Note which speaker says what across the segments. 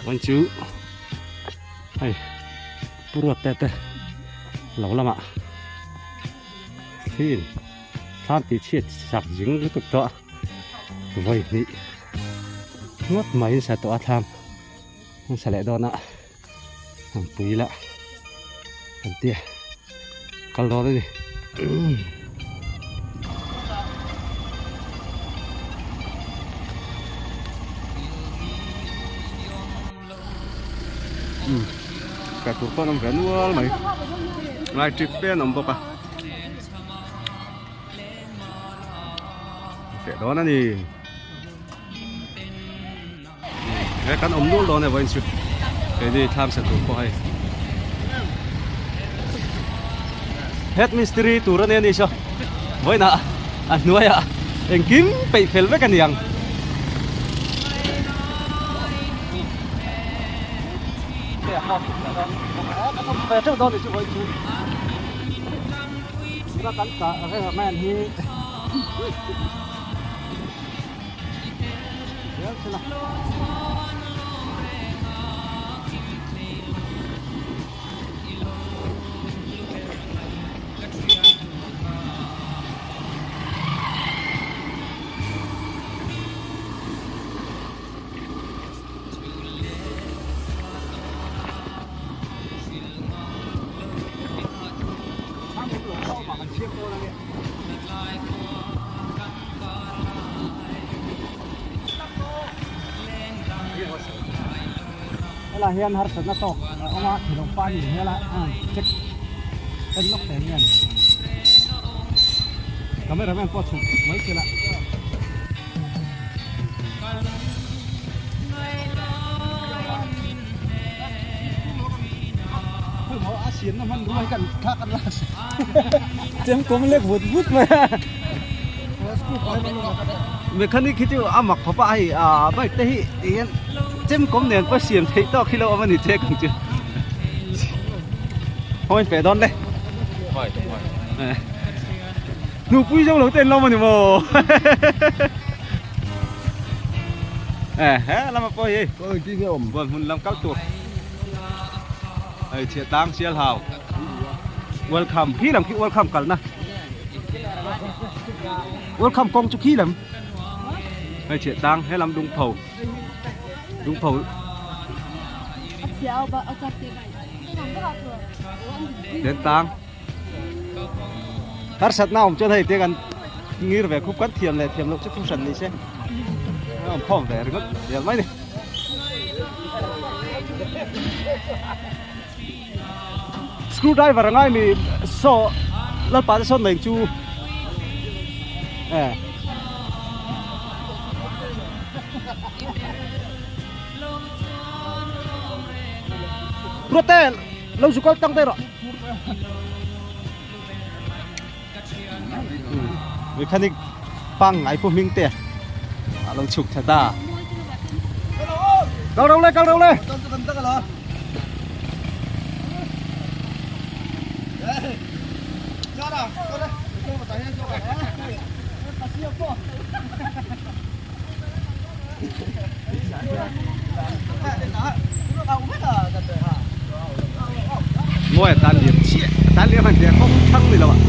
Speaker 1: Chuan chu hei pu ruat te te lo lamah thil thlam tih chhiat chak zing lutuk tawh a vawi hnih ngawt mai in sa tawh a thlam an sa leh dawn a an pui lah an tia kal dawn a ni. Ka tur pawh an awm ve nual mai lai trip fe an awm bawk a feh dawn a ni he kan awm nual dawn e vawiin chu keini thlam sa tur pawh hei head mistiri tur a nia ni saw vawiinah a hnuaiah engkim peih fel vek a ni ang. Helai hian harsatna tawk a awm a thilawm pa ni hmel a check en lawk thei nge ni camera man pawh chhuk mai thil a. A siamna hmanrua hi kan thla kan la chem kawm lek vut vut mai a mechanic hi chu a mak khawp a hei ah bike te hi tihian chem kawm nen pawh siam theih tawk hi lo awm a ni che kang chu hawi fe dawn le hnupui zo lo te an lo awm a ni maw he lama pawh hi buan hmun lam kal tur hei chhiah tlang sial hau welcome khi lam khi welcome kalna welcome kawng chu khi lam hei chhiah tlang he lam lungpho lungpho den tlang harsatna awm chuan hei te kan ngir ve khup kan thiam leh thiam loh chu thu hran ni se a awm khawm ve ringawt zel mai ni screw driver a ngai mi saw lalpa te sawn mai chu eh Ruat te lo zu kal tang daih rawh. Mechanic pangngai pu hming te a lo chhuk tha ta. Kal ro le kal ro le. Mawi a tan liam chiah a tan liam han tia kawng thlang ni lo ah.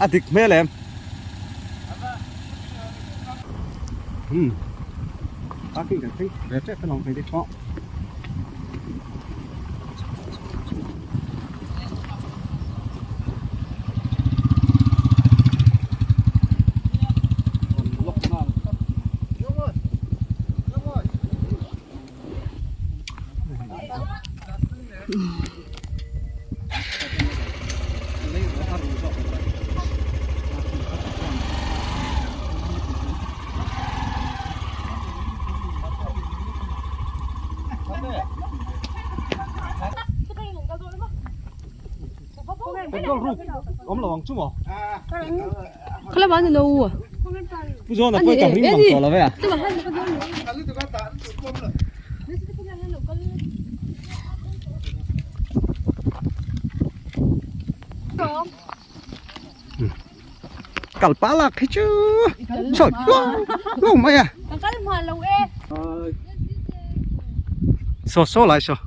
Speaker 1: A dik hmel em? Hmm. Parking kan thleng ve tep alawm hei te pawh. Petrol ruk awm lo ang chu maw?
Speaker 2: Khalam an lo u.
Speaker 1: Pu John a pawh ka ring bang tawh lo ve a. Kal pah lak hi chu sawi hluau hluau mai a.
Speaker 2: Ka kal hma lo e.
Speaker 1: Saw saw lai saw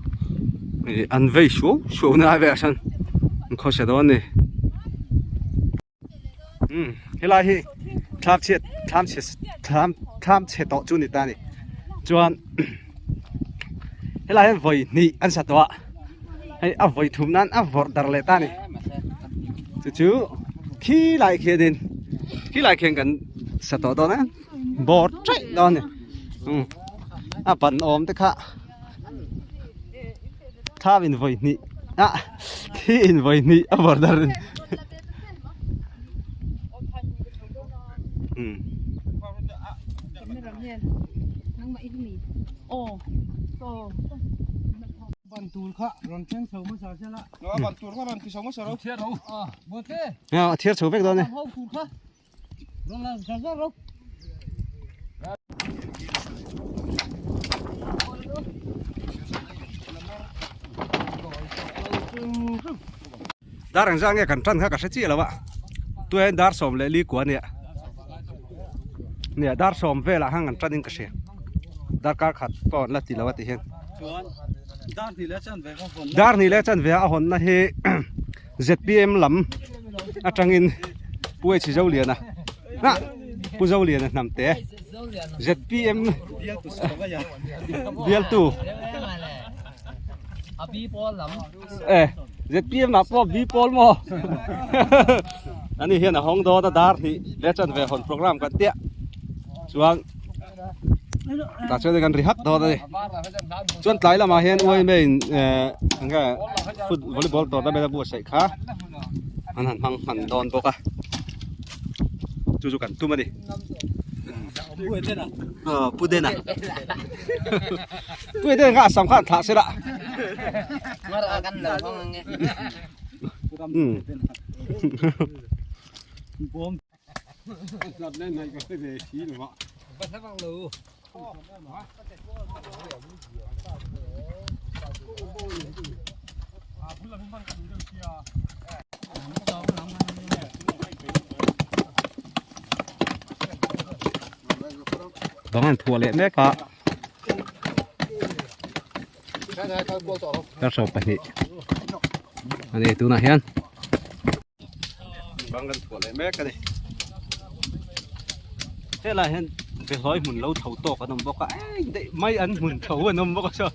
Speaker 1: ih an vei suau suau na lai velah sawn an khawsa dawn a ni. Umm helai hi thlam chhiat thlam chhe thlam thlam chhe tawh chu a ni ta a ni chuan helai hian vawi hnih an sa tawh a hei a vawi thum nan a vawrh darh leh ta a ni chu chu khi lai khianin khi lai khian kan sa tawh dawn a bawr chaih dawn a ni umm a ban awm te kha thlam in vawi hnih ah khi in vawi hnih a vawrh darh umm. A thiar chho vek dawn e. Dar engzah nge kan tan kha ka hre chiah lo a tuiah dar sawm leh li kua a nia nia dar sawm velah khan kan tan in ka hria darkar khat pawh an la ti lo a ti hian dar hnih leh chanve a hawnna hi zpm lam atangin Pu H Zoliana ah Pu Zoliana hnamte zpm bialtu e zpm ah pawh B pawl maw ani hian a hawng dawn a dar hnih leh chanve hawn program kan tia chuan tah chuan kan ri hak dawn a ni chuan tlai lamah hian uaime in eh eng nge foot volleyball tournament a buatsaih kha an han hmang hman dawn bawk a chu chu kan tum a ni aw pu dena pu dena kha a sam kha an thlah se la umm. Bang an thuah leh mek a darthlalang pahnih a ni tunah hian. Bang kan thuah leh mek a ni helai hian behlawi hmun lo tho tawk an awm bawk a eng daih mai an hmun tho an awm bawk a saw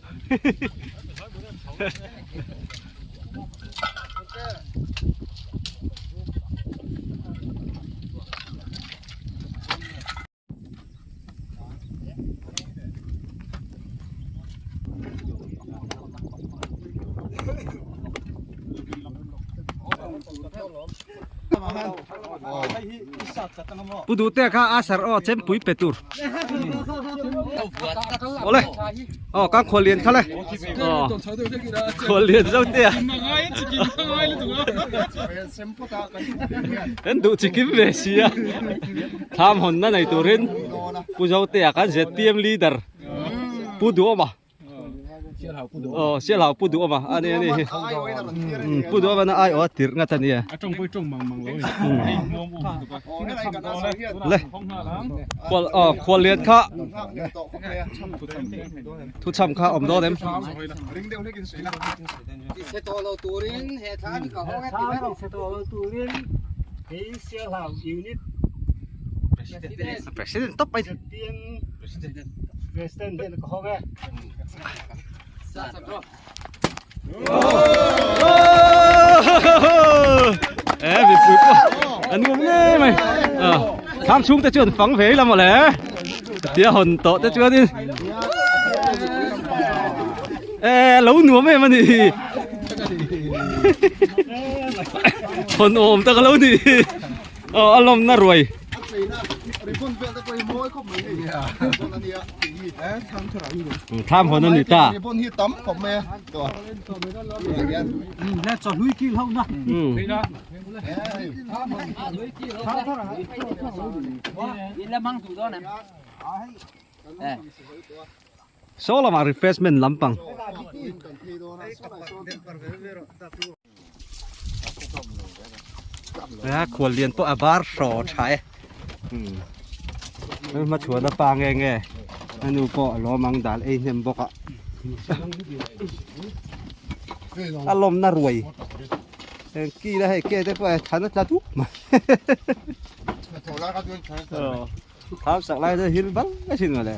Speaker 1: Pu duh te kha a sar aw chempui pe tur awle aw kan khual lian kha le aw khual lian zo te a Kan duh chi kim ve si a, thlam hawnna nei turin Pu Zotea kan zpm leader Pu Duhawma aw Sialhau Pu Duhawma a ni a ni hi Pu Duhawma na aiawh a tirh ngat a nia le khual aw khual lian kha thuchham kha awm dawn em.
Speaker 3: Chhe tawh lo turin he thla ni ka hawng e ti ber. Chhe tawh lo turin he Sialhau unit
Speaker 1: President President top mai
Speaker 3: ZPM President President hian ka hawng e.
Speaker 1: E mipui pawh an nuam ngei mai thlam chhung te chu an fang ve ila mawle tia hawn tawh te chuanin E lo nuam em a ni hawn awm tak a lo ni aw a lawmna ruai thlam hawn a ni ta Saw lamah refreshment lampang. A khual lian pawh a bar hraw tha e. Hmachhuan a pa nge nge a nu pawh a lawm ang dal ei hnem bawk a. A lawmna ruai. Eng kila hei ke te pawh than a tla dup mai. Thau sak lai chu hil bang a thin mawle.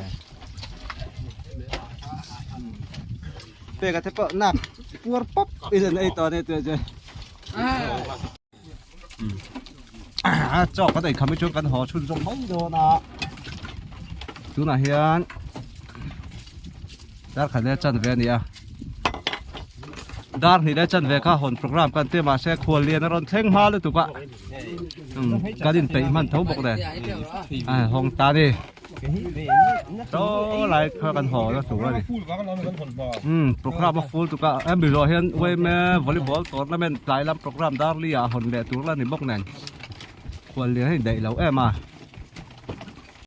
Speaker 1: Peka te pawh nak puar pawp in an ei tawh a ni tih chu. A chaw kan ei kham hi chuan kan haw chhun zawk mai dawn a. Tunah hian dar khat leh chanve a ni a. Dar hnih leh chanve kha hawn program kan ti a mahse khuallian a rawn thleng hma lutuk a. Kan inpeih hman tho bawk nen a hawng ta ni saw lai kha kan haw na tur a ni program a full tuk a hemi zawh hian uaime volleyball tournament tlai lam program dar li ah hawn leh tur la ni bawk nen khuallian hi daih lo em a.